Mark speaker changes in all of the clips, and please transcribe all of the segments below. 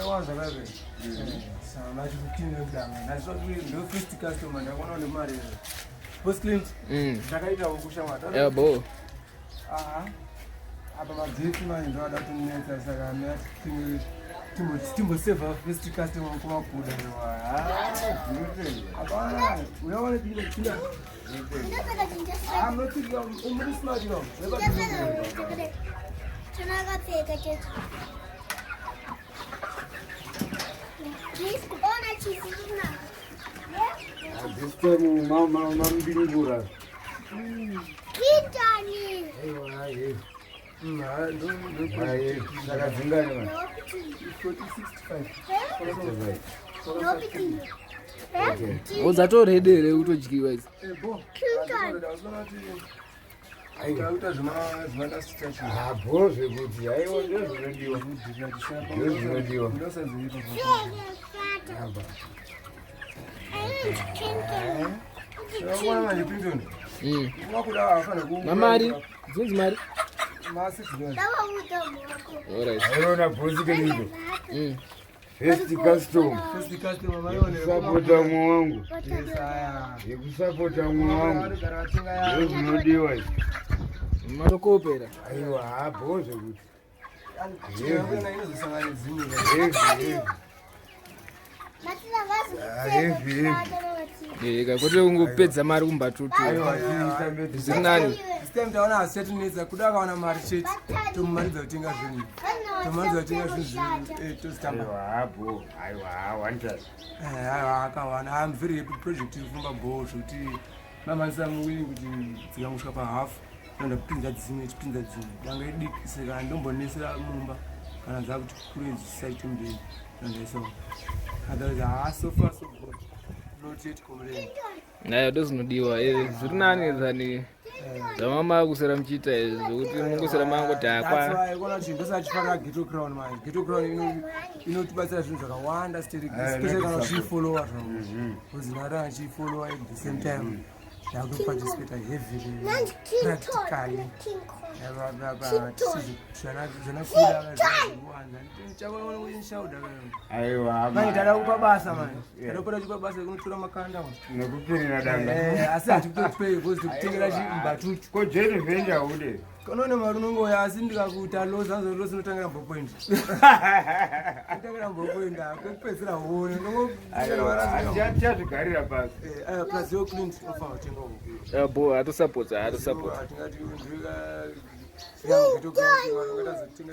Speaker 1: Wanza bebe. Saka manje kukinga kudanga. Nazo ndo first customer ndakaona nemari. Boss Clint. Ndakaita huku shamwari.
Speaker 2: Yeah, bo.
Speaker 1: Aha. Apa magetsi manje ndo ada kunetsa saka mati timboseva first customer kumakuda. Hapana. Uyaona pinda pinda. I'm not thinking I'm smart you know.
Speaker 3: This time mambingura. Aiwa, eh. Aye, saka dzingani man?
Speaker 1: 4065.
Speaker 3: Okay.
Speaker 2: Udzatorede here kutodyiwa idzi?
Speaker 1: Takuita zvemandasitachi.
Speaker 3: Ah, bho zvekuti aiwa ndozvinodiwa. Ndozvinodiwa. Apa.
Speaker 2: Mamari, dzinzi mari. Alright.
Speaker 3: Aiona bhosi kenido. First customer. Yekusapota mwe wangu. Yekusapota mwe wangu. Ndozvinodiwa izvi.
Speaker 2: Matokopera.
Speaker 3: Aiwa, ah, bho zvekuti. Heavy, heavy. Heavy, heavy.
Speaker 2: Eka kwete kungopedza mari kumbatutu.
Speaker 3: Aiwa, chiitambe
Speaker 2: Zviri nani.
Speaker 1: Taona asichatinetsa kuda akawana mari chete tomumaridza kutenga zvinhu tomumaridza kutenga zvinhu tozitamba.
Speaker 3: Aiwa, ah, bho. Aiwa, ah, one time.
Speaker 1: Aiwa, akawana. I'm very happy. Project iri kufamba bho zvekuti mamanisa muwini kuti dzikangosvika pahafu ndoda kupinza dzimwe chipinza dzimwe danga idiki saka ndombonesera mumba kana dzakuti kure dzisaite mberi nandaisawo. Otherwise, haa, so far so good, not yet complain.
Speaker 2: Nayo ndozvinodiwa. Zviri nani than zvamama kusera muchiita izvi zvekuti mungosera mangodhakwa.
Speaker 1: That's why kuona kuti ndosachifarira Ghetto Crown manje. Ghetto Crown inotibatsira zvinhu zvakawanda sterek, especially kana uchiifollowa zvangu, because ndakatanga ndichiifollowa, at the same time ndakutoparticipata heavily practically. Zvanakuda zvanakuwanza.
Speaker 3: Aiwa,
Speaker 1: Manje tada kupa basa manje, tada kupota chipa basa rekunotora makanda manje.
Speaker 3: Nekupirira danga.
Speaker 1: Asi hatikutopei because tikutengera chimbatutu.
Speaker 3: Ko joint venture ude?
Speaker 1: Kanoone mari unongoya, asi ndikakuita loss, anzo loss inotangira mbopoint, inotangira mbopoint kwekupedzisira huone.
Speaker 3: Tichazvigarira pasi.
Speaker 1: Plus yo Clint ofanira kutenga huku.
Speaker 2: Bo, hatosapota, hatosapota.
Speaker 1: Hatingati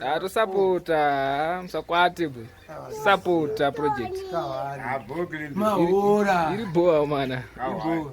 Speaker 2: Hatosapota, musakwate bwe. Sapota project.
Speaker 3: Ah, bho Clint.
Speaker 1: Mahora.
Speaker 2: Iri boa mana.
Speaker 3: Kawa.